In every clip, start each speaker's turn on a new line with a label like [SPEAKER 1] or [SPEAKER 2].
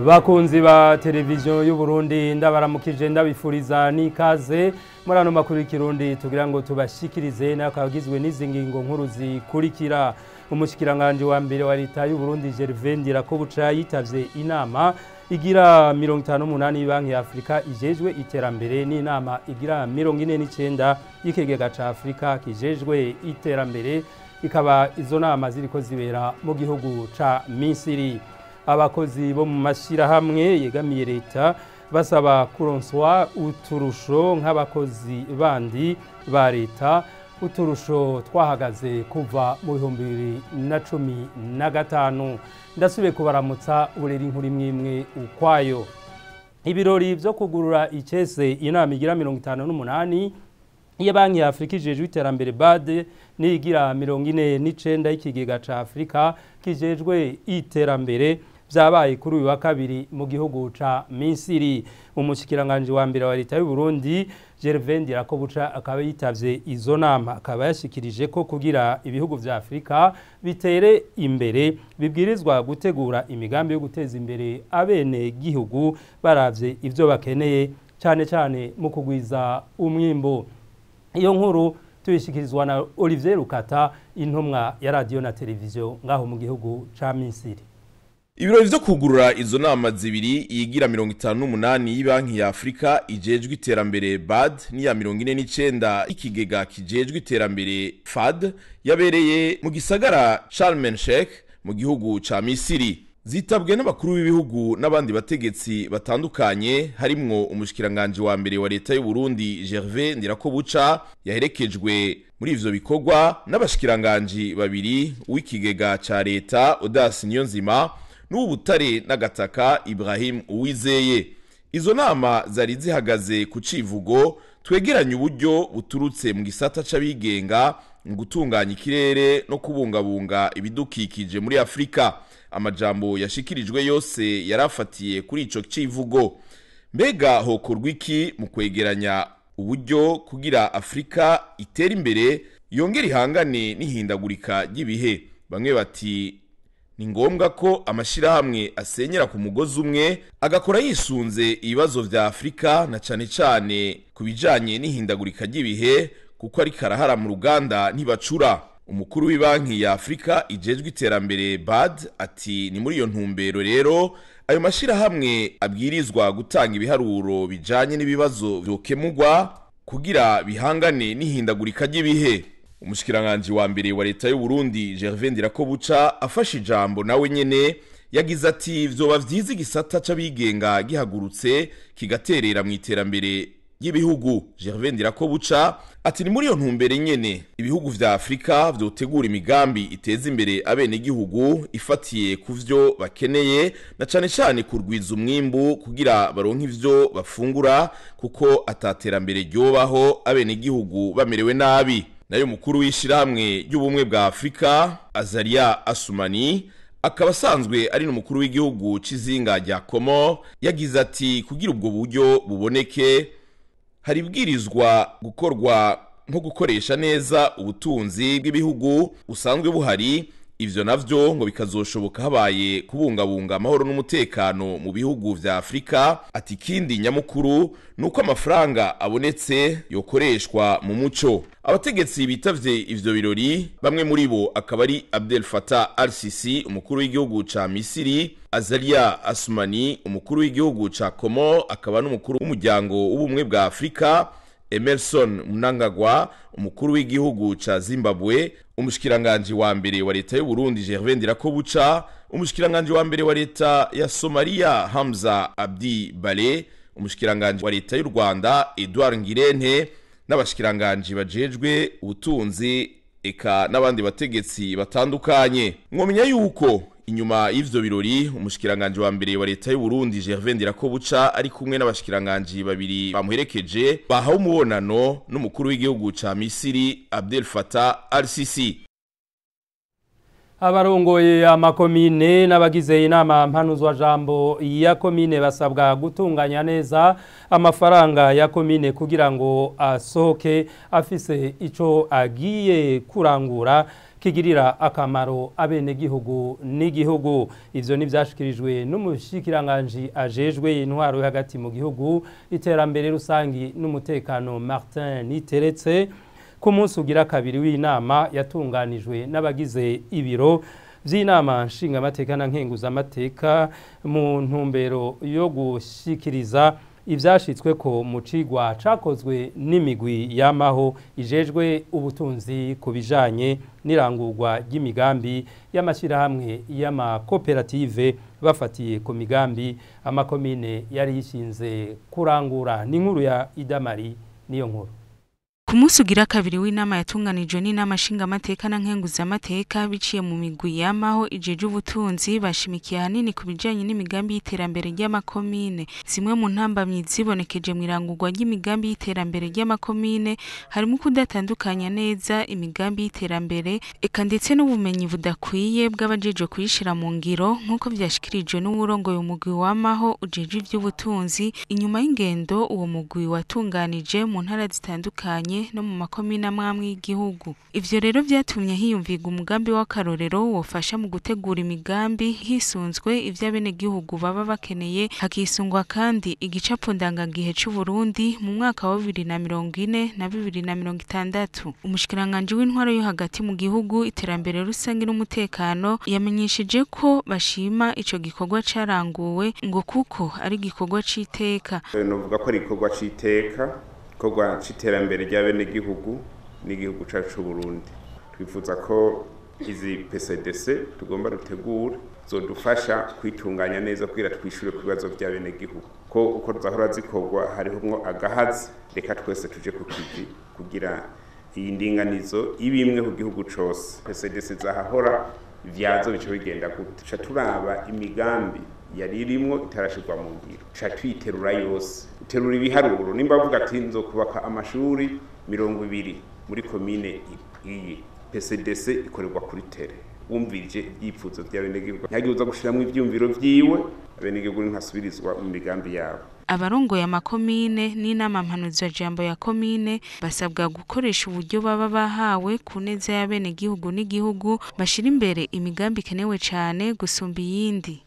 [SPEAKER 1] Bakunzi ba televiziyo y'u Burundi, ndabaramukije, ndabifuriza n'ikaze muri ano makuru y'ikirundi tugira ngo tubashikirize, n'akagizwe n'izi ngingo nkuru zikurikira. Umushikiranganje wa mbere wa leta y'u Burundi, Gervais Ndirakobuca, yitavye inama igira 58 Banki ya Afrika ijejwe iterambere n'inama igira 49 y'ikigega ca Afrika kijejwe iterambere, ikaba izo nama ziriko zibera mu gihugu ca Misiri. Abakozi bo mu mashirahamwe yegamiye leta basaba kuronswa uturusho nk'abakozi bandi ba leta, uturusho twahagaze kuva mu 2015. Ndasubiye kubaramutsa, burera inkuru imwe ukwayo. Ibirori vyo kugurura icese inama igira 58 iyo Banki ya Afrika ijejwe iterambere BAD nigira 49 y'ikigega ca Afrika kijejwe iterambere vyabaye kuri uyu wa kabiri mu gihugu ca Misiri. Umushikiranganje wa mbere wa leta y'u Burundi, Gervais Ndirakobuca, akaba yitavye izo nama, akaba yashikirije ko kugira ibihugu vya Afrika bitere imbere bibwirizwa gutegura imigambi yo guteza imbere abene gihugu baravye ivyo bakeneye, cyane cyane mu kugwiza umwimbo. Iyo nkuru tuyishikirizwa na Olivier Rukata, intumwa ya radio na televiziyo ngaho mu gihugu ca Misiri.
[SPEAKER 2] Ibirori vyo kugurura izo nama zibiri, iyigira 58 y'ibanki ya Afrika ijejwe iterambere BAD n'iya 49 ikigega kijejwe iterambere FAD, yabereye mu gisagara Sharm el Sheikh mu gihugu ca Misiri. Zitabwe n'abakuru b'ibihugu n'abandi bategetsi batandukanye, harimwo umushikiranganje wa mbere wa leta y'u Burundi, Gervais Ndirakobuca, yaherekejwe muri ivyo bikorwa n'abashikiranganji babiri, uw'ikigega ca leta Odas Niyonzima n'uw'ubutare n'agataka Ibrahim Uwizeye. Izo nama zari zihagaze ku civugo "Twegeranye uburyo buturutse mu gisata c'abigenga mu gutunganya ikirere no kubungabunga ibidukikije muri Afrika". Amajambo yashikirijwe yose yarafatiye kuri ico civugo. Mbega hokorwa iki mu kwegeranya uburyo kugira Afrika itere imbere yongere ihangane n'ihindagurika ry'ibihe? Bamwe bati ni ngombwa ko amashirahamwe asenyera ku mugozi umwe, agakora yisunze ibibazo vya Afrika, na cane cane ku bijanye n'ihindagurika ry'ibihe, kuko ari karahara mu ruganda ntibacura. Umukuru w'ibanki ya Afrika ijejwe iterambere BAD ati ni muri iyo ntumbero rero ayo mashirahamwe abwirizwa gutanga ibiharuro bijanye n'ibibazo vyokemurwa kugira bihangane n'ihindagurika ry'ibihe. Umushikiranganje wa mbere wa leta y'u Burundi, Gervais Ndirakobuca, afashe ijambo nawe nyene yagize ati vyoba vyiza igisata c'abigenga gihagurutse kigaterera mu iterambere ry'ibihugu. Gervais Ndirakobuca ati ni muri iyo ntumbere nyene ibihugu vya Afrika vyotegura imigambi iteza imbere abenegihugu ifatiye ku vyo bakeneye, na cane cane kurwiza umwimbu kugira baronke ivyo bafungura, kuko ataterambere ryobaho abenegihugu bamerewe nabi. Nayo mukuru w'ishirahamwe ry'ubumwe bwa Afrika, Azaria Asumani, akaba asanzwe ari n'umukuru w'igihugu c'izinga rya Comores, yagize ati kugira ubwo buryo buboneke hari ibwirizwa gukorwa, nko gukoresha neza ubutunzi bw'ibihugu busanzwe buhari. Ivyo navyo ngo bikazoshoboka habaye kubungabunga amahoro n'umutekano mu bihugu vya Afrika. Ati ikindi nyamukuru nuko amafaranga abonetse yokoreshwa mu muco. Abategetsi bitavye ivyo birori, bamwe muri bo akaba ari Abdel Fattah al-Sisi, umukuru w'igihugu ca Misiri, Azaria Asumani, umukuru w'igihugu ca Comores akaba n'umukuru w'umuryango w'ubumwe bwa Afrika, Emerson Mnangagwa, umukuru w'igihugu ca Zimbabwe, umushikiranganje wa mbere wa leta y'u Burundi, Gervais Ndirakobuca, umushikiranganje wa mbere wa leta ya Somalia, Hamza Abdi Bale, umushikiranganje wa leta y'u Rwanda, Edouard Ngirente, n'abashikiranganje bajejwe ubutunzi, eka n'abandi bategetsi batandukanye. Mwomenya yuko inyuma y'ivyo birori umushikiranganje wa mbere wa leta y'u Burundi, Gervais Ndirakobuca, ari kumwe n'abashikiranganje babiri bamuherekeje, bahawe umubonano n'umukuru w'igihugu ca Misiri, Abdel Fattah al-Sisi.
[SPEAKER 1] Abarongoye amakomine n'abagize inama mpanuzwajambo ya komine basabwa gutunganya neza amafaranga ya komine kugira ngo asohoke afise ico agiye kurangura. kigirira akamaro abenegihugu n'igihugu. Ivyo nivyashikirijwe n'umushikiranganji ajejwe intwaro hagati mu gihugu, iterambere rusangi n'umutekano, Martin Niteretse, ku munsi ugira kabiri w'inama yatunganijwe n'abagize ibiro vy'inama nshingamateka na nkenguzamateka mu ntumbero yo gushikiriza ivyashitswe ko mu cigwa cakozwe n'imigwi yamaho ijejwe ubutunzi ku bijanye n'irangurwa ry'imigambi y'amashyirahamwe y'amakoperative bafatiye ku migambi amakomine yari yishinze kurangura. N'inkuru ya Idamari niyo nkuru.
[SPEAKER 3] Ku munsi ugira kabiri w'inama yatunganijwe n'inama nshingamateka na nkenguzamateka biciye mu migwi yamaho ijeje ubutunzi, bashimikiye ahanini ku bijanye n'imigambi y'iterambere ry'amakomine. Zimwe mu ntambamyi zibonekeje mu irangurwa ry'imigambi y'iterambere ry'amakomine harimo kudatandukanya neza imigambi y'iterambere, eka ndetse n'ubumenyi budakwiye bw'abajejwe kuyishira mu ngiro, nk'uko vyashikirijwe n'uwurongoye umugwi wamaho ujeje ivy'ubutunzi inyuma y'ingendo uwo mugwi watunganije mu ntara zitandukanye no mu makomine amwe y'igihugu. Ivyo rero vyatumye hiyumvirwa umugambi w'akarorero wofasha mu gutegura imigambi hisunzwe ivyo abenegihugu baba bakeneye, hakisungwa kandi igicapo ndangagihe c'u Burundi mu mwaka wa 2040 na 2060. Umushikiranganji w'intwaro yo hagati mu gihugu, iterambere rusange n'umutekano yamenyesheje ko bashima ico gikorwa caranguwe, ngo kuko ari igikorwa c'iteka.
[SPEAKER 4] Novuga ko ari igikorwa c'iteka, igikorwa c'iterambere ry'abenegihugu n'igihugu cacu c'u Burundi. Twifuza ko izi PCDC tugomba dutegura zodufasha kwitunganya neza kugira twishure ku bibazo vy'abenegihugu, ko uko zahora zikorwa harihomwo agahazi. Reka twese tuje ku kivi kugira iyi ndinganizo ibimwe ku gihugu cose. PCDC zahahora vyazo bice bigenda gute? Tuca turaba imigambi yari irimwo itarashirwa mu ngiro, ca tuyiterura yose, uterura ibiharuro. Nimba avuga ati nzokubaka amashuri 20 muri komine iyi, PCDC ikorerwa kuri tere, wumvirije ivyipfuzo vy'abenegihugu, ntihagire uza gushiramwo ivyumviro vyiwe, abenegihugu ntasubirizwa mu migambi yabo.
[SPEAKER 3] Abarongoye amakomine n'inama mpanuzwajambo ya komine basabwa gukoresha uburyo baba bahawe ku neza y'abenegihugu n'igihugu, bashira imbere imigambi ikenewe cane gusumba iyindi.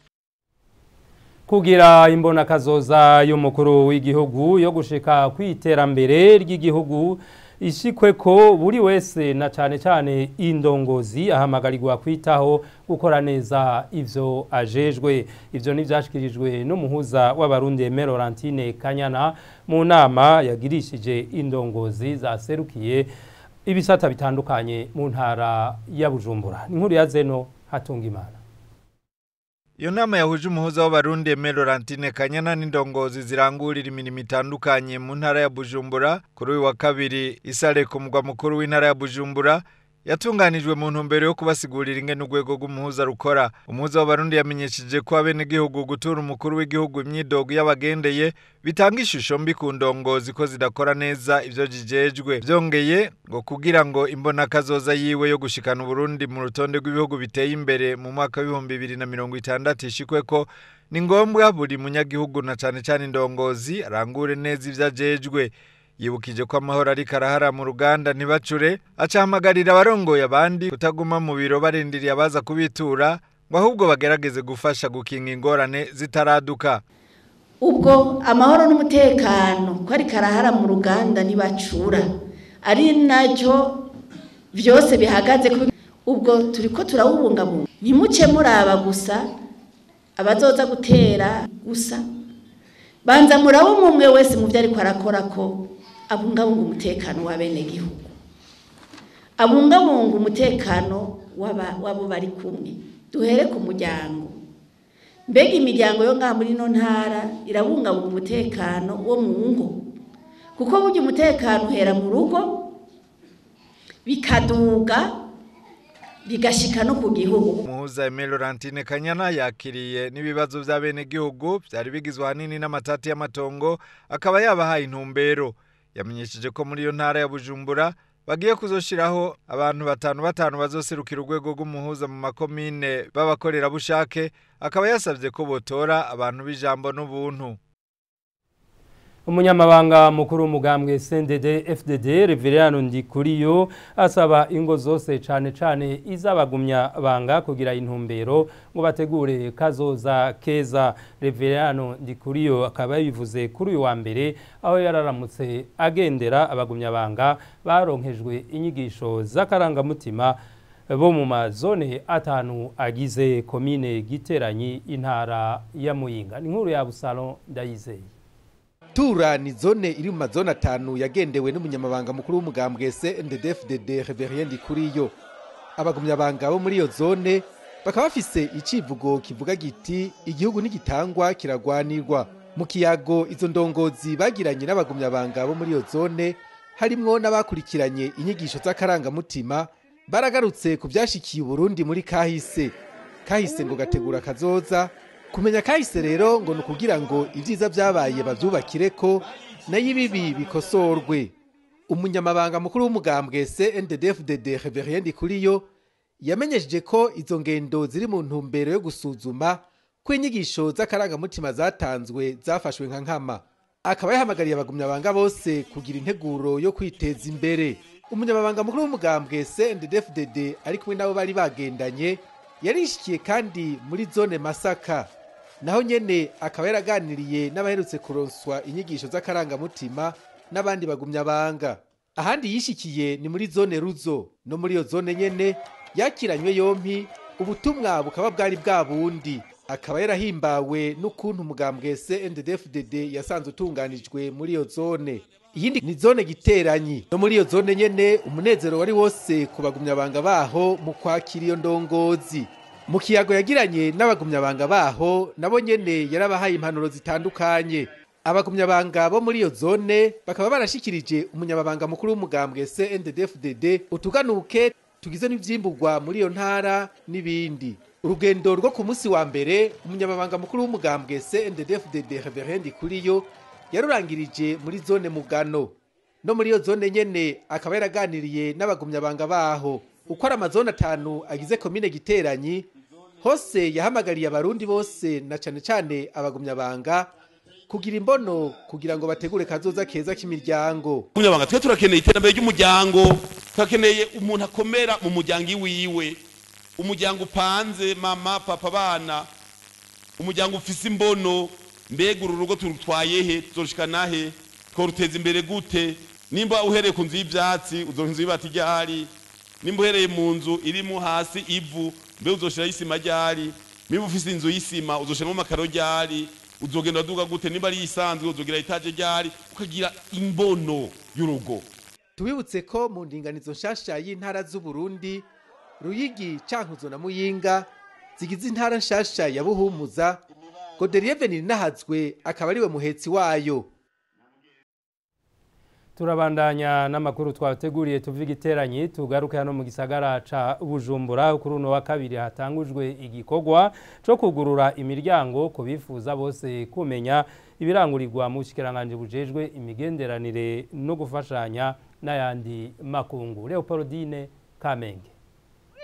[SPEAKER 1] Kugira imbonakazoza y'umukuru w'igihugu yo gushika kw'iterambere ry'igihugu ishikwe ko buri wese na cane cane indongozi ahamagarirwa kwitaho gukora neza ivyo ajejwe. Ivyo nivyashikirijwe n'umuhuza w'abarundi Aimée Laurentine Kanyana mu nama yagirishije indongozi zaserukiye ibisata bitandukanye mu ntara ya Bujumbura. Inkuru ya Zeno Hatungimana.
[SPEAKER 5] Iyo nama yahuje umuhuza w'abarundi Aimée Laurentine Kanyana n'indongozi zirangurira imirimo itandukanye mu ntara ya Bujumbura kuri uyu wa kabiri isare ku mugwa mukuru w'intara ya Bujumbura, yatunganijwe mu ntumbero yo kubasigurira ingene urwego rw'umuhuza rukora. Umuhuza w'abarundi yamenyesheje ko abenegihugu gutura umukuru w'igihugu imyidogo y'abagendeye bitanga ishusho mbi ku ndongozi ko zidakora neza ivyo jijejwe. Vyongeye ngo kugira ngo imbonakazoza yiwe yo gushikana Uburundi mu rutonde rw'ibihugu biteye imbere mu mwaka w'ibihumbi 2060 ishikweko, ni ngombwa buri munyagihugu na cane cane indongozi arangure neza ivyo ajejwe. Yibukije ko amahoro ariko arahara mu ruganda ntibacure, acahamagarira abarongoye abandi kutaguma mu biro barindiriye abaza kubitura, ngo ahubwo bagerageze gufasha gukinga ingorane zitaraduka.
[SPEAKER 6] Ubwo amahoro n'umutekano ko ariko arahara mu ruganda ntibacura, ari nacyo vyose bihagaze, ubwo turiko turawubungabunga. Ntimuce muraba gusa abazoza gutera gusa, banza murabe umwe wese mu vyo ariko arakora ko abungabunga umutekano w'abenegihugu, abungabunga umutekano w'abo bari kumwe. Duhere ku muryango. Mbega imiryango yo ngaha muri ino ntara irabungabunga umutekano wo mu ngo? Kuko burya umutekano uhera mu rugo bikaduga bigashika no ku gihugu.
[SPEAKER 5] Umuhuza Aimée Laurentine Kanyana yakiriye n'ibibazo vy'abenegihugu vyari bigizwe ahanini n'amatati y'amatongo, akaba yabahaye intumbero. Yamenyesheje ko muri iyo ntara ya Bujumbura bagiye kuzoshiraho abantu batanu batanu bazoserukira urwego rw'umuhuza mu makomine b'abakorerabushake, akaba yasavye ko botora abantu b'ijambo n'ubuntu.
[SPEAKER 1] Umunyamabanga mukuru w'umugambwe CNDD FDD Reverien Ndikuriyo asaba ingo zose cane cane izabagumya banga kugira intumbero ngo bategure kazoza keza. Reverien Ndikuriyo akaba yabivuze kuri uyu wa mbere aho yararamutse agendera abagumya banga baronkejwe inyigisho z'akarangamutima bo mu mazone 5 agize komine Giteranyi intara ya Muyinga. Ni inkuru ya Busalo Ndayizeye.
[SPEAKER 7] Tura ni zone iri mu mazone 5 yagendewe n'umunyamabanga mukuru w'umugambwe CNDD-FDD Reverien Ndikuriyo. Abagumyabanga bo muri iyo zone bakaba bafise icivugo kivuga giti igihugu nigitangwa kiragwanirwa. Mu kiyago izo ndongozi bagiranye n'abagumyabanga bo muri iyo zone harimwo n'abakurikiranye inyigisho z'akarangamutima baragarutse ku byashikiye Burundi muri kahise. Kahise ngo gategura kazoza. Kumenya kahise rero ngo nukugira ngo ibyiza byabaye bavyubakireko nayo ibibi bikosorwe. Umunyamabanga mukuru w'umugambwe CNDD-FDD Reverien Ndikuriyo yamenyesheje ko izo ngendo ziri mu ntumbero yo gusuzuma ko inyigisho z'akarangamutima zatanzwe zafashwe nka nkama. Akaba yahamagariye abagumyabanga bose kugira integuro yo kwiteza imbere. Umunyamabanga mukuru w'umugambwe CNDD-FDD ari kumwe nabo bari bagendanye yarishikiye kandi muri zone Masaka. Naho nyene akaba yaraganiriye n'abaherutse kuronswa inyigisho z'akarangamutima n'abandi bagumyabanga. Ahandi yishikiye ni muri zone Ruzo. No muri iyo zone nyene yakiranywe yompi, ubutumwa bukaba bwari bwa bundi. Akaba yarahimbawe n'ukuntu umugambwe CNDD-FDD yasanze utunganijwe muri iyo zone. Iyindi ni zone Giteranyi. No muri iyo zone nyene umunezero wari wose ku bagumyabanga baho mu kwakira iyo ndongozi. Mu kiyago yagiranye n'abagumyabanga baho nabo nyene yarabahaye impanuro zitandukanye. Abagumyabanga bo muri iyo zone bakaba barashikirije umunyamabanga mukuru w'umugambwe CNDD-FDD utuganuke tugize n'ivyimbugwa muri iyo ntara n'ibindi. Urugendo rwo ku munsi wa mbere umunyamabanga mukuru w'umugambwe CNDD-FDD Reverien Ndikuriyo yarurangirije muri zone Mugano. No muri iyo zone nyene akaba yaraganiriye n'abagumyabanga baho. Uko ari amazone 5 agize komine Giteranyi hose yahamagariye abarundi bose na cane cane abagumyabanga kugira imbono kugira ngo bategure kazoza keza k'imiryango.
[SPEAKER 8] Abagumyabanga twe turakeneye iterambere ry'umuryango, turakeneye umuntu akomera mu muryango iwiwe, umuryango upanze mama papa bana, umuryango ufise imbono. Mbega uru rugo turutwaye he, tuzoshikana he, tworuteza imbere gute? Nimba uhereye ku nzu y'ivyatsi uzoronka inzu y'ibati ryari? Nimba uhereye mu nzu irimo hasi ivu, mbe uzoshira isima ryari? Nimba ufise inzu y'isima uzoshiramo amakaro ryari? Uzogenda duga gute? Nimba ari isanzwe uzogira etaje ryari? Ukagira imbono y'urugo.
[SPEAKER 7] Tubibutse ko mu ndinganizo nshasha y'intara z'u Burundi, Ruyigi, Cankuzo na Muyinga zigize intara nshasha ya Buhumuza, Godelieve Ninahazwe akaba ariwe muhetsi wayo.
[SPEAKER 1] Turabandanya n'amakuru twateguriye tuvuga Giteranyi. Tugaruke hano mu gisagara ca Bujumbura kuri uno wa kabiri hatangujwe igikorwa co kugurura imiryango ku bifuza bose kumenya ibirangurirwa mu bushikiranganje bujejwe imigenderanire no gufashanya n'ayandi makungu. Leopoldine Kamenge.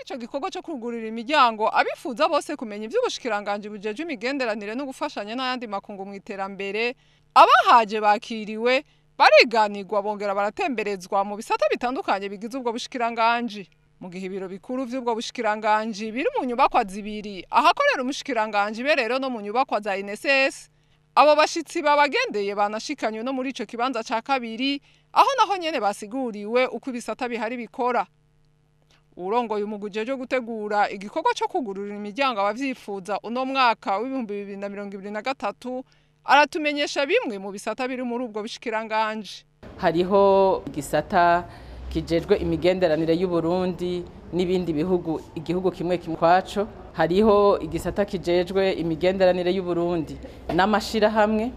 [SPEAKER 9] Ico gikorwa cyo kugurura imiryango abifuza bose kumenya ivy'ubushikiranganje bujejwe imigenderanire no gufashanya n'ayandi makungu mu iterambere, abahaje bakiriwe bariganirwa bongera baratemberezwa mu bisata bitandukanye bigize ubwo bushikiranganje. Mu gihe ibiro bikuru vy'ubwo bushikiranganje biri mu nyubakwa zibiri ahakorera umushikiranganje be rero no mu nyubakwa za INSS, abo bashitsi babagendeye banashikanywe no muri ico kibanza ca kabiri aho naho nyene basiguriwe uko ibisata bihari bikora. Urongoye umuguje cyo gutegura igikorwa cyo kugurura imiryango abavyifuza uno mwaka w'2023 aratumenyesha bimwe mu bisata biri muri ubwo bushikiranganje.
[SPEAKER 10] Hariho igisata kijejwe imigenderanire y'u Burundi n'ibindi bihugu, igihugu kimwe kimwe kwaco. Hariho igisata kijejwe imigenderanire y'u Burundi n'amashirahamwe,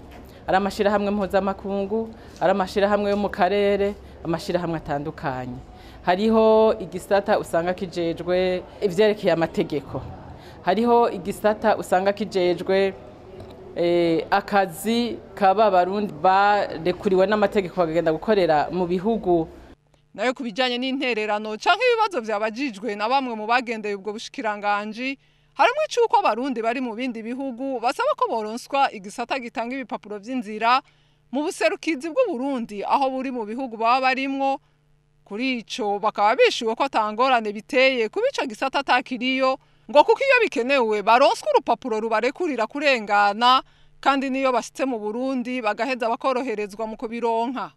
[SPEAKER 10] ari amashirahamwe mpuzamakungu, ari amashirahamwe yo mu karere, amashirahamwe atandukanye. Hariho igisata usanga kijejwe ivyerekeye amategeko. Hariho igisata usanga kijejwe akazi kaba Barundi barekuriwe n'amategeko bagenda gukorera mu bihugu.
[SPEAKER 9] Nayo kubijanye n'intererano canke ibibazo vyabajijwe na bamwe mu bagendeye ubwo bushikiranganje, harimo icuko Barundi bari mu bindi bihugu basaba ko boronswa igisata gitanga ibipapuro vy'inzira mu buserukizi bw'u Burundi aho buri mu bihugu baba barimwo. Kuri ico bakaba bishuwe ko atangorane biteye kuba ico gisata atakiriyo, ngo kuko iyo bikenewe baronswa urupapuro rubarekurira kurengana, kandi niyo bashitse mu Burundi bagaheza bakoroherezwa mu kubironka.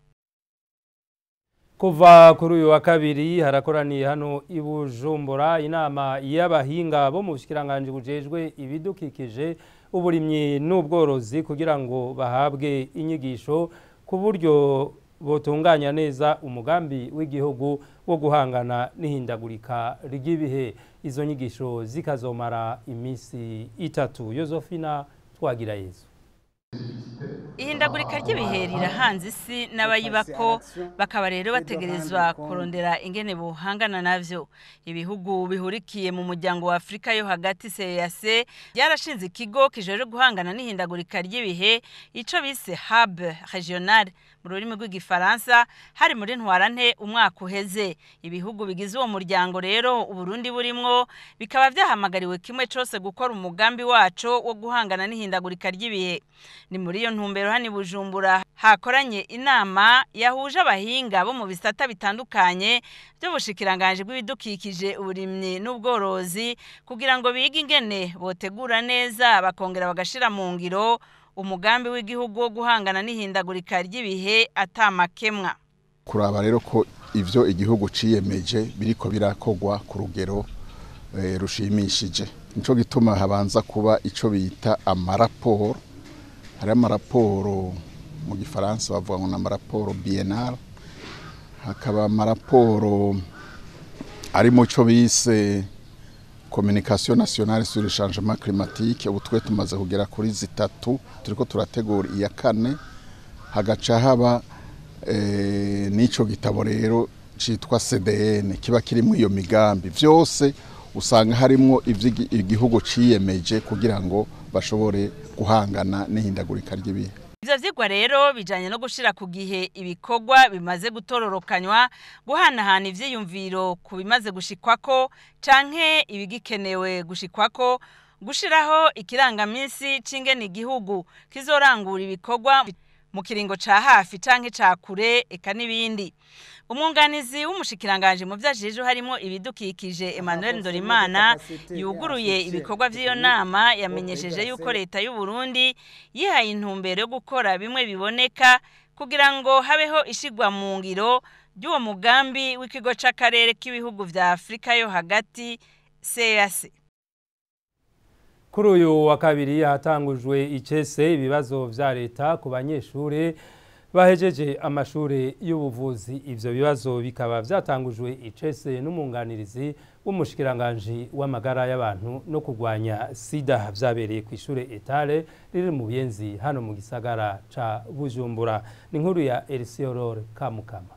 [SPEAKER 1] Kuva kuri uyu wa kabiri harakoraniye hano i Bujumbura inama y'abahinga bo mu bushikiranganji bujejwe ibidukikije, uburimyi n'ubworozi, kugira ngo bahabwe inyigisho ku buryo botunganya neza umugambi w'igihugu wo guhangana n'ihindagurika ry'ibihe. Izo nyigisho zikazomara iminsi 3. Yozofina Twagirayezu.
[SPEAKER 11] Ihindagurika ry'ibihe rirahanze isi n'abayibako, bakaba rero bategerezwa kurondera ingene bohangana navyo. Ibihugu bihurikiye mu muryango wa Afrika yo hagati, CEEAC, byarashinze ikigo kijejwe guhangana n'ihindagurika ry'ibihe, ico bise hub régional mu rurimi rw'igifaransa. Hari muri ntwarante umwaka uheze. Ibihugu bigize uwo muryango rero, Uburundi burimwo, bikaba vyahamagariwe kimwe cose gukora umugambi waco wo guhangana n'ihindagurika ry'ibihe. Ni muri iyo ntumbero hano i Bujumbura hakoranye inama yahuje abahinga bo mu bisata bitandukanye by'ubushikiranganje bw'ibidukikije, uburimyi n'ubworozi, kugira ngo bige ingene botegura neza bakongera bagashira mu ngiro umugambi w'igihugu wo guhangana n'ihindagurika ry'ibihe atamakemwa.
[SPEAKER 12] Kuraba rero ko ivyo igihugu ciyemeje biriko birakogwa ku rugero rushimishije. Nico gituma habanza kuba ico bita amaraporo. Hari amaraporo, mu gifaransa bavuga ngo ni amaraporo biennal, hakaba amaraporo ari mu cyo bise communication nationale sur le changement climatique. Ubu twe tumaze kugera kuri 3, turiko turategura iya kane. Hagaca haba n'ico gitabo rero citwa CDN, kiba kirimo iyo migambi vyose. Usanga harimwo ivyo igihugu ciyemeje kugira ngo bashobore guhangana n'ihindagurika ry'ibihe.
[SPEAKER 11] Ivyo vyigwa rero bijanye no gushira ku gihe ibikorwa bimaze gutororokanywa, guhanahana ivyiyumviro ku bimaze gushikwako canke ibigikenewe gushikwako, gushiraho ikirangaminsi c'ingene igihugu kizorangura ibikorwa mu kiringo ca hafi canke ca kure, eka n'ibindi. Umwunganizi w'umushikiranganje mu vyajejwe harimo ibidukikije, Emmanuel Ndorimana, yuguruye ibikorwa vy'iyo nama, yamenyesheje yuko leta y'u Burundi yihaye intumbero yo gukora bimwe biboneka kugira ngo habeho ishigwa mu ngiro ry'uwo mugambi w'ikigo c'akarere k'ibihugu vya Afrika yo hagati, CEEAC.
[SPEAKER 1] Kuri uyu wa kabiri hatangujwe icese ibibazo vya leta ku banyeshure bahejeje amashure y'ubuvuzi. Ivyo bibazo bikaba vyatangujwe icese n'umunganirizi w'umushikiranganji w'amagara y'abantu no kurwanya sida. Vyabereye ku ishure Etale riri mu Buyenzi hano mu gisagara ca Bujumbura. Ni inkuru ya Elsiorore Kamukama.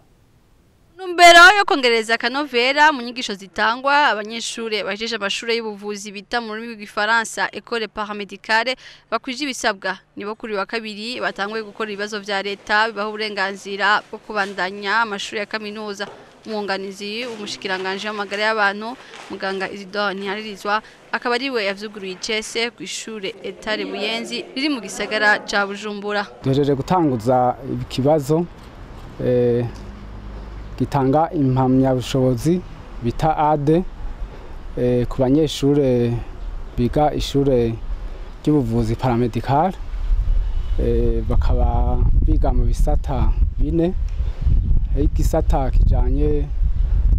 [SPEAKER 13] Numbero yo kongereza akanovera mu nyigisho zitangwa abanyeshure bahejeje amashure y'ubuvuzi, bita mu rurimi rw'igifaransa école paramédicale, bakwije ibisabwa, nibo kuri wa kabiri batanguye gukora ibibazo vya leta bibaha uburenganzira bwo kubandanya amashure ya kaminuza. Umwunganizi umushikiranganje w'amagara y'abantu, muganga Isidore Ntiharirizwa, akaba ariwe yavyuguruye icese ku ishure Etare Buyenzi riri mu gisagara ca Bujumbura.
[SPEAKER 14] Duhejeje gutanguza ikibazo gitanga impamyabushobozi bita AD ku banyeshure biga ishure ry'ubuvuzi paramédical, bakaba biga mu bisata bine: hari igisata kijanye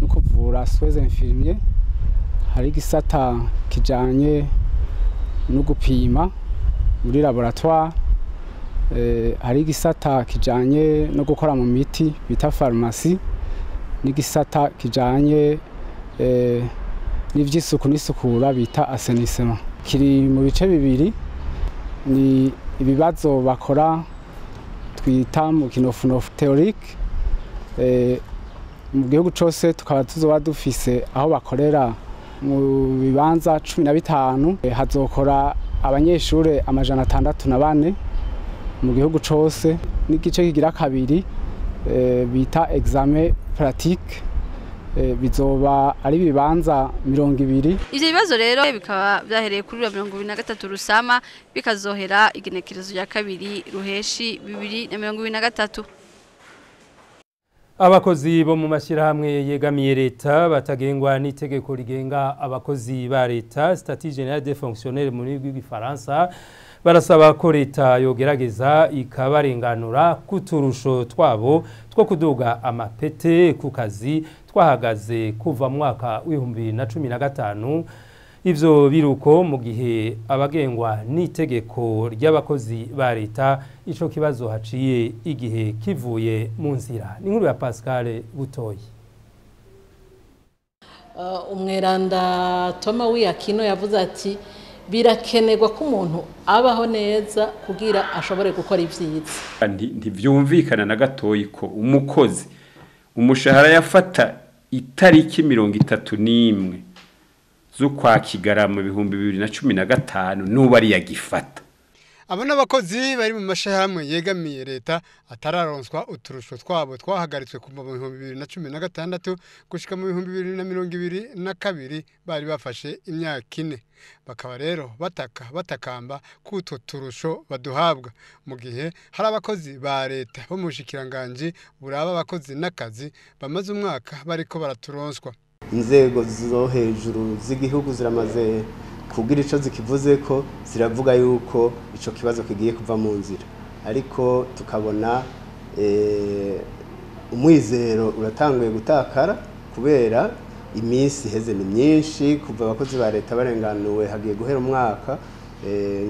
[SPEAKER 14] no kuvura, soins infirmiers, hari igisata kijanye no gupima muri laboratoire, hari igisata kijanye no gukora mu miti bita pharmacie, n'igisata kijanye n'ivy'isuku n'isukura bita assainissement. Kiri mu bice bibiri: ni ibibazo bakora twita mu kinofunofu théorique. Mu gihugu cose tukaba tuzoba dufise aho bakorera mu bibanza 15. Hazokora abanyeshure 604 mu gihugu cose. N'igice kigira kabiri bita examen pratique. Bizoba ari bibanza 20.
[SPEAKER 13] Ivyo bibazo rero bikaba byahereye kuri 2023 Rusama, bikazohera igenekerezo rya 2 Ruheshi 2023.
[SPEAKER 1] Abakozi bo mu mashyirahamwe yegamiye leta batagengwa n'itegeko rigenga abakozi ba leta, statut général des fonctionnaires mu rurimi rw'igifaransa, barasaba ko leta yogerageza ikabarenganura kuturusho twabo two kuduga amapete ku kazi twahagaze kuva mu mwaka w'2015. Ivyo biruko mu gihe abagengwa n'itegeko ry'abakozi ba leta ico kibazo haciye igihe kivuye mu nzira. Ni inkuru ya Pascal Butoyi.
[SPEAKER 15] Umweranda Toma w'Iyakino yavuze ati birakenerwa ko umuntu abaho neza kugira ashobore gukora ivyiza.
[SPEAKER 16] Ntivyumvikana na gatoyi ko umukozi umushahara yafata itariki 31 z'ukwa Kigarama 2015 nuba ari yagifata.
[SPEAKER 17] Abo n'abakozi bari mu mashyirahamwe yegamiye leta atararonswa uturusho twabo twahagaritswe kuva mu 2016 gushika mu 2022, bari bafashe imyaka 4. Bakaba rero bataka batakamba ko utwo turusho baduhabwa, mu gihe hari abakozi ba leta bo mu bushikiranganji buraba abakozi n'akazi bamaze umwaka bariko baraturonswa.
[SPEAKER 18] Inzego zo hejuru z'igihugu ziramaze kugira ico zikivuze ko ziravuga yuko ico kibazo kigiye kuva mu nzira, ariko tukabona umwizero uratanguye gutakara kubera iminsi iheze ni myinshi kuva abakozi ba leta barenganuwe, hagiye guhera umwaka,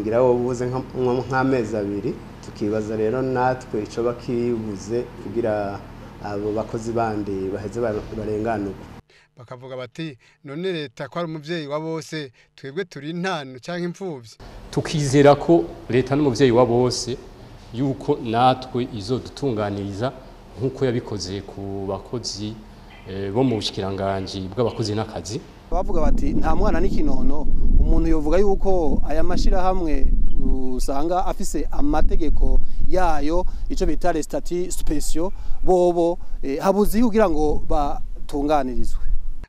[SPEAKER 18] ngira wo buze nk'amezi 2. Tukibaza rero natwe ico bakibuze kugira abo bakozi bandi baheze barenganurwe.
[SPEAKER 17] Bakavuga bati none leta ko ari umuvyeyi wa bose, twebwe turi intano canke imfuvyi.
[SPEAKER 19] Tukizera ko leta n'umuvyeyi wa bose, yuko natwe izodutunganiriza nkuko yabikoze ku bakozi bo mu bushikiranganji bw'abakozi n'akazi.
[SPEAKER 20] Bavuga bati nta mwana n'ikinono. Umuntu yovuga yuko aya mashirahamwe usanga afise amategeko yayo, ico bita les statuts spéciaux, bobo habuzi kugira ngo batunganirizwe.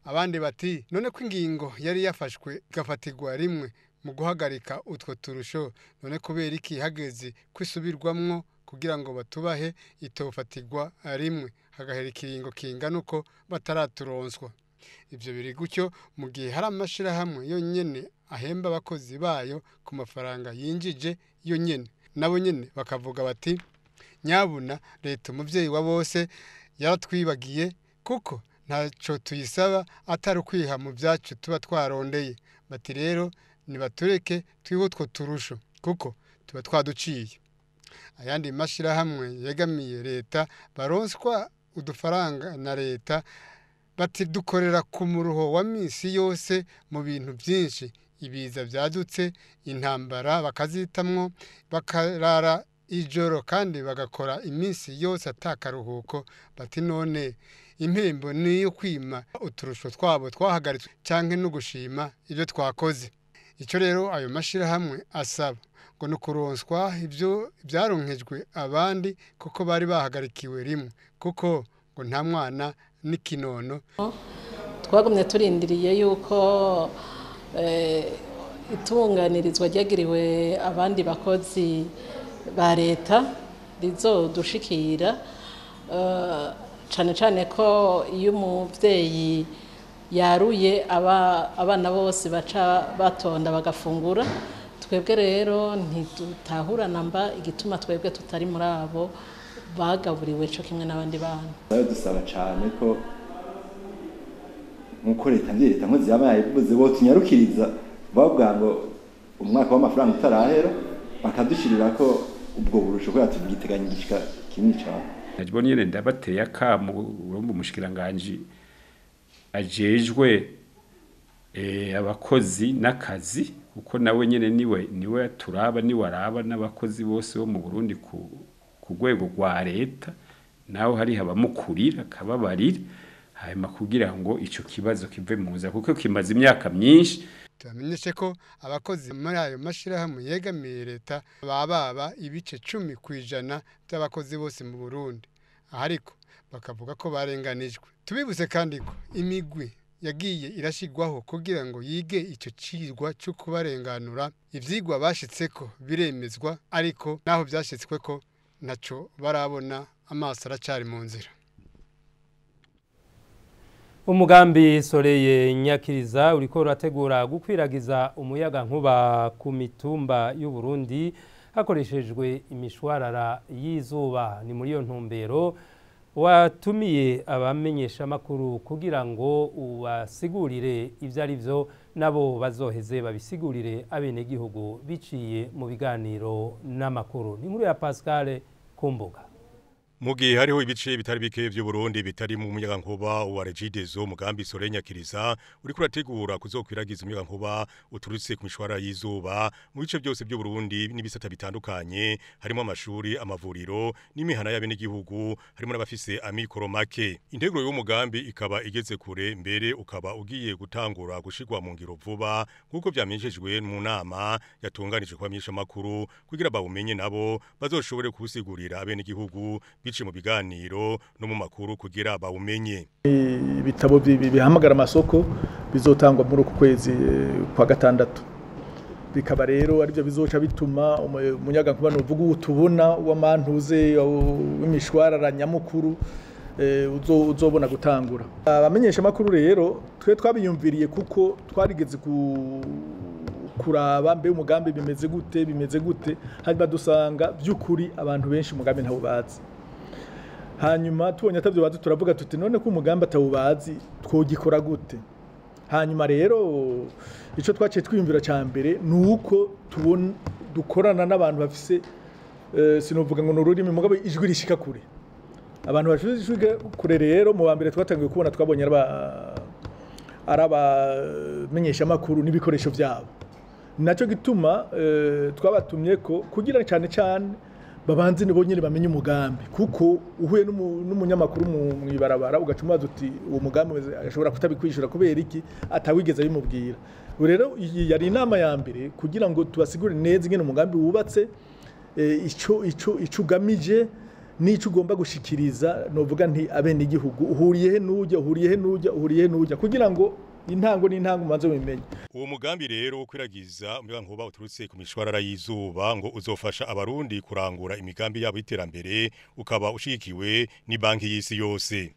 [SPEAKER 17] Abandi bati none ko ingingo yari yafashwe igafatirwa rimwe mu guhagarika utwo turusho, none kubera iki hageze kwisubirwamwo kugira ngo batubahe itofatirwa rimwe hagahera ikiringo kingana uko bataraturonswa. Ivyo biri gutyo mu gihe hari amashirahamwe yonyene ahemba abakozi bayo ku mafaranga yinjije yonyene, nabo nyene bakavuga bati nyabuna leta umuvyeyi wa bose yaratwibagiye, kuko ntaco tuyisaba atari ukwiha mu byacu tuba twarondeye. Bati rero nibatureke twihe utwo turusho kuko tuba twaduciye. Ayandi mashirahamwe yegamiye leta baronswa udufaranga na leta bati dukorera ku muruho wa minsi yose mu bintu byinshi, ibiza byadutse, intambara bakazitamwo, bakarara ijoro kandi bagakora iminsi yose atakaruhuko. Bati none impembo niyo kwima uturusho twabo twahagaritswe canke no gushima ibyo twakoze. Ico rero ayo mashirahamwe asaba ngo no kuronswa ibyo byaronkejwe abandi kuko bari bahagarikiwe rimwe, kuko ngo nta mwana n'ikinono.
[SPEAKER 15] Twagumye turindiriye yuko itunganirizwa ryagiriwe abandi bakozi ba leta rizodushikira, cane cane ko iyo umuvyeyi yaruye abana bose baca batonda bagafungura. Twebwe rero ntidutahura namba igituma twebwe tutari muri abo bagaburiwe co kimwe n'abandi bana.
[SPEAKER 21] Dusaba cane ko nkuko leta mvye nkozi yabaye yabivuze bo tunyarukiriza bavuga ngo umwaka w'amafaranga utarahera bakadushirira ko ubwo burusho ko yatugiteganyishika kinini cyane.
[SPEAKER 16] Najbo nyene ndabateye akamu urumva umushikiranganje ajejwe abakozi n'akazi, kuko nawe nyene niwe turaba niwe araba n'abakozi bose bo mu Burundi ku rwego rwa leta, naho hari abamukurira akababarira hanyuma kugira ngo ico kibazo kive mu nzira kuko kimaze imyaka myinshi.
[SPEAKER 17] Tubamenyeshe ko abakozi muri ayo mashirahamwe yegamiye leta bababa ibice 10% by'abakozi bose mu Burundi. Ariko bakavuga ko barenganijwe. Tubibutse kandi ko imigwi yagiye irashigwaho kugira ngo yige ico cigwa cyo kubarenganura, ivyigwa bashitseko biremezwa, ariko naho vyashitsweko naco barabona, amaso aracari mu nzira.
[SPEAKER 1] Umugambi Soreye Nyakiriza uriko urategura gukwiragiza umuyaga nkuba ku mitumba y'u Burundi hakoreshejwe imishwarara y'izuba. Ni muri iyo ntumbero watumiye abamenyesha makuru kugira ngo ubasigurire ivyo ari vyo, nabo bazoheze babisigurire abenegihugu biciye mu biganiro n'amakuru. Ni inkuru ya Pascal Kumbuga.
[SPEAKER 2] Mu gihe hariho ibice bitari bike vy'u Burundi bitari mu muyagankuba wa Regideso, umugambi Soreye Nyakiriza uriko urategura kuzokwiragiza umuyagankuba uturutse ku mishwara y'izuba mu bice byose by'u Burundi n'ibisata bitandukanye, harimo amashuri, amavuriro n'imihana y'abenegihugu, harimo n'abafise amikoro make. Integuro y'umugambi ikaba igeze kure, mbere ukaba ugiye gutangura gushirwa mu ngiro vuba nk'uko vyamenyeshejwe mu nama yatunganije kwa makuru kugira bawumenye nabo bazoshobore kuwusigurira abenegihugu mu biganiro no mu makuru kugira bawumenye.
[SPEAKER 22] Ibitabo bihamagara amasoko bizotangwa muri uku kwezi kwa gatandatu, bikaba rero arivyo bizoca bituma umunyagankuba nuvuga utubona w'amantuze w'imishwarara nyamukuru uzobona gutangura. Abamenyesha makuru rero twe twabiyumviriye kuko twarigeze kuraba mbe umugambi bimeze gute, hanyuma dusanga by'ukuri abantu benshi umugambi ntawo bazi. Hanyuma tubonye atavyo bazi turavuga tuti none ko umugambi atawubazi twogikora gute? Hanyuma rero ico twaciye twiyumvira ca mbere nuko tubona dukorana n'abantu bafise sinovuga ngo n'ururimi mugabo ijwi rishika kure. Abantu bafise ijwi kure rero mu bambere twatangiye kubona twabonye arabamenyesha makuru n'ibikoresho vyabo. Naco gituma twabatumye ko kugira cyane cyane babanze nibo nyine bamenye umugambi, kuko uhuye n'umunyamakuru mu ibarabara ugaca uti uwo mugambi ashobora kutabikwishura kubera iki atawigeze abimubwira. Rero yari inama ya mbere kugira ngo tubasigure neza ingene umugambi wubatse, ico ugamije n'ico ugomba gushikiriza, novuga nti abene igihugu uhuriye he n'ujya, uhuriye he n'ujya, uhuriye he n'ujya, kugira ngo intango n'intango manze mubimenye.
[SPEAKER 2] Uwo mugambi rero wo kwiragiza umuyagankuba uturutse ku mishwarara y'izuba ngo uzofasha abarundi kurangura imigambi yabo y'iterambere, ukaba ushigikiwe ni banki y'isi yose.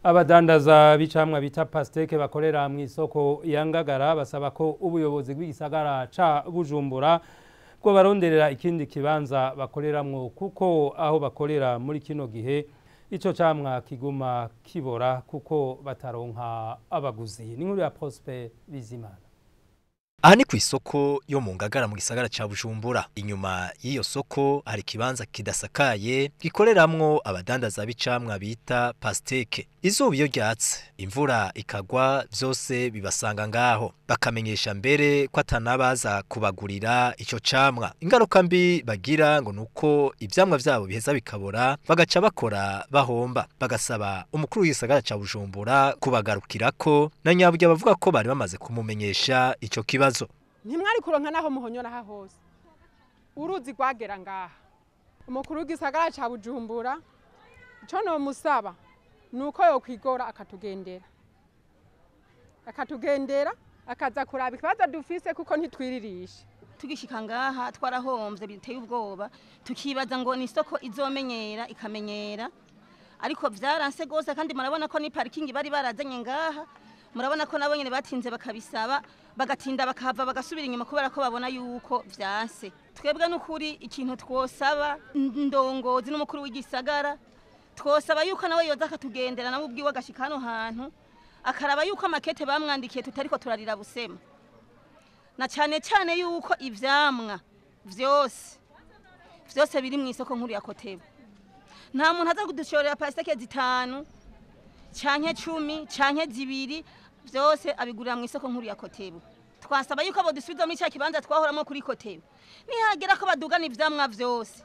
[SPEAKER 1] Abadandaza b'icamwa bita pasteke bakorera mu isoko ya Ngagara basaba ko ubuyobozi bw'igisagara ca Bujumbura bwo baronderera ikindi kibanza bakoreramwo, kuko aho bakorera muri kino gihe ico camwa kiguma kibora kuko bataronka abaguzi. Ni inkuru ya Prosper Bizimana.
[SPEAKER 23] Aha ni kw'isoko yo mu Ngagara mu gisagara ca Bujumbura. Inyuma y'iyo soko hari ikibanza kidasakaye gikoreramwo abadandaza b'icamwa bita pasteke. Izuba iyo ryatse, imvura ikagwa, vyose bibasanga ngaho. Bakamenyesha mbere ko atanabaza kubagurira ico camwa. Ingaruka mbi bagira ngo nuko ivyamwa vyabo biheza bikabora, bagaca bakora bahomba. Bagasaba umukuru w'igisagara ca Bujumbura kubagarukirako, na nyaburya bavuga ko bari bamaze kumumenyesha ico kibazo.
[SPEAKER 9] Ntimwari kuronka naho muhonyora ha hose, uruzi rwagera ngaha. Umukuru w'igisagara ca Bujumbura ico no musaba nuko yokwigora akatugendera akaza kuraba ikibazo dufise, kuko ntitwiririshe.
[SPEAKER 24] Tugishika ngaha twarahombye biteye ubwoba, tukibaza ngo ni isoko izomenyera ikamenyera, ariko vyaranse gose. Kandi murabona ko ni parking bari barazanye ngaha, murabona ko nabo nyene batinze bakabisaba, bagatinda bakava bagasubira inyuma kubera ko babona yuko vyanse. Twebwe n'ukuri ikintu twosaba ndongozi n'umukuru w'igisagara, twosaba yuko nawe yoza akatugendera nawe ubwiwe agashika hano hantu akaraba yuko amakete bamwandikiye tutariko turarira busema, na cyane cyane yuko ivyamwa vyose vyose biri mu isoko nkuru ya Kotebo. Nta muntu aza kudushorera pasteke zitanu canke 10 canke 2, vyose abigurira mu isoko nkuru ya Kotebo. Twasaba yuko bodusubiza muri cya kibanza twahoramo kuri Kotebo. Nihagera ko badugana ivyamwa vyose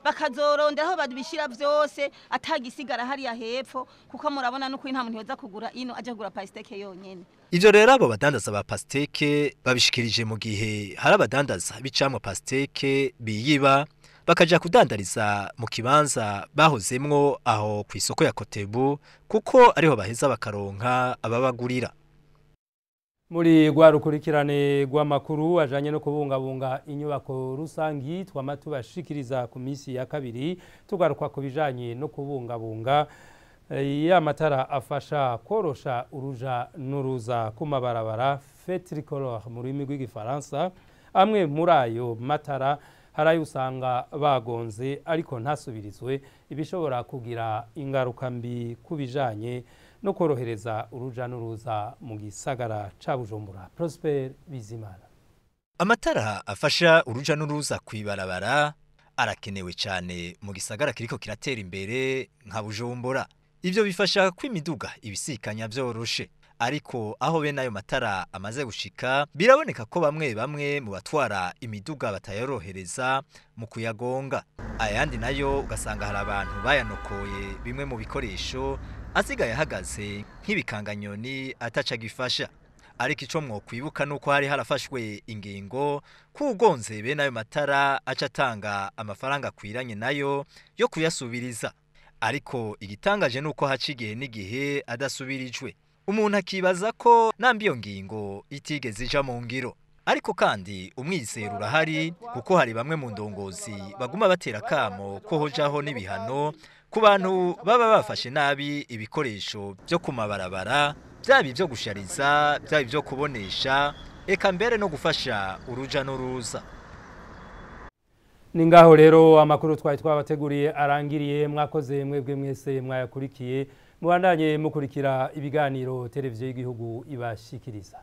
[SPEAKER 24] bakazorondera aho badubishira vyose atagisigara hariya hepfo, kuko murabona nuko nta muntu yoza kugura ino aje kugura pasteke yonyene.
[SPEAKER 23] Ivyo rero abo badandaza ba pasteke babishikirije mu gihe hari abadandaza b'icamwa pasteke biyiba bakaja kudandariza mu kibanza bahozemwo aho ku isoko ya Kotebu, kuko ariho baheza bakaronka ababagurira.
[SPEAKER 1] Muri rwa rukurikirane rw'amakuru ajanye no kubungabunga inyubako rusangi twama tubashikiriza ku minsi ya kabiri, tugaruka ku bijanye no kubungabunga ya matara afasha korosha uruja n'uruza ku mabarabara, feu tricolore mu rurimi rw'igifaransa. Amwe muri ayo matara hari ayo usanga bagonze ariko ntasubirizwe, ibishobora kugira ingaruka mbi ku bijanye no korohereza uruja n'uruza mu gisagara ca Bujumbura. Prosper Bizimana.
[SPEAKER 23] Amatara afasha uruja n'uruza kwibarabara arakenewe cyane mu gisagara kiriko kiratera imbere nka Bujumbura. Ivyo bifasha ko imiduga ibisikanya vyoroshe, ariko aho bene ayo matara amaze gushika biraboneka ko bamwe bamwe mu batwara imiduga batayorohereza mu kuyagonga. Ayandi nayo ugasanga hari abantu bayanokoye bimwe mu bikoresho asigaye ahagaze nk'ibikanganyoni ataca gifasha. Ariko ico mwokwibuka nuko hari harafashwe ingingo kugonze bene ayo matara aca atanga amafaranga akwiranye nayo yo kuyasubiriza. Ariko igitangaje nuko haca igihe n'igihe adasubirijwe. Umuntu akibaza ko nambi iyo ngingo itigeze ija mu ngiro. Ariko kandi umwizero urahari, kuko hari bamwe mu ndongozi baguma batera kamo ko hojaho n'ibihano ku bantu baba bafashe nabi ibikoresho byo kumabarabara, byaba ibyo gushariza, byaba ibyo kubonesha, eka mbere no gufasha uruja n'uruza.
[SPEAKER 1] Ni ngaho rero amakuru twari twabateguriye arangiriye. Mwakoze mwebwe mwese mwayakurikiye, mubandanye mukurikira ibiganiro televiziyo y'igihugu ibashikiriza.